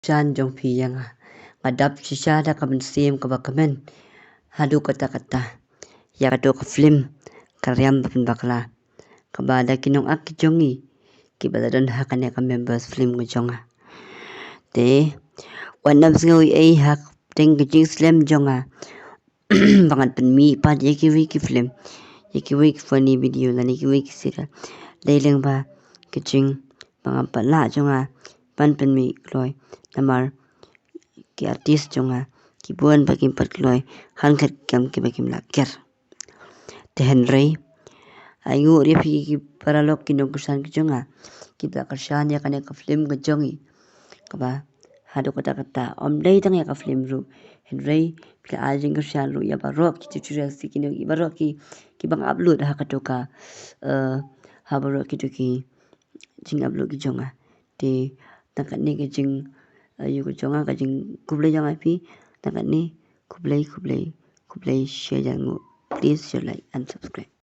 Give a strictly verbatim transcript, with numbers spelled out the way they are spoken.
kyrshan jong phi ïa nga. Nga dap shisha da ka mynsiem kaba kmen haduh katta katta ïa kato ka film Ka Riam Ba Pynbakla, kaba da ki nongak ki jong ngi kiba la don ha kane ka members film ka jong nga. Te wat nang sngew ei ei ha ka pdeng ka jingslem jong nga ba ngan pynmih pat ïa kiwei ki film, ïa kiwei ki funny video lane kiwei ki serial. Dei lyngba ka jing ba ngam pat lah jong nga ban pynmih kloi, namar ki artist jong nga ki bun ba kim pat kloi, hangkat kam kiba kim lah ker. Te hynrei ai nguh ïa phi ki paralok ki nongkyrshan ki jong nga kiba la kyrshan ïa kane ka film ka jong ngi, kaba haduh katta katta ym dei tang ïa ka film ruh, hynrei phi la ai jingkyrshan ruh ïa baroh ki tutorial, ki nong, ïa baroh ki, kiba nga upload ha kato ka, eh, ha baroh kito ki jing upload ki jong nga. Te tang katne ka jing, eh, ïa ka jong nga, ka jingkhublei jong nga ïa phi. Tang katne, khublei, khublei, khublei, share ïa nguh. Please share, like and subscribe.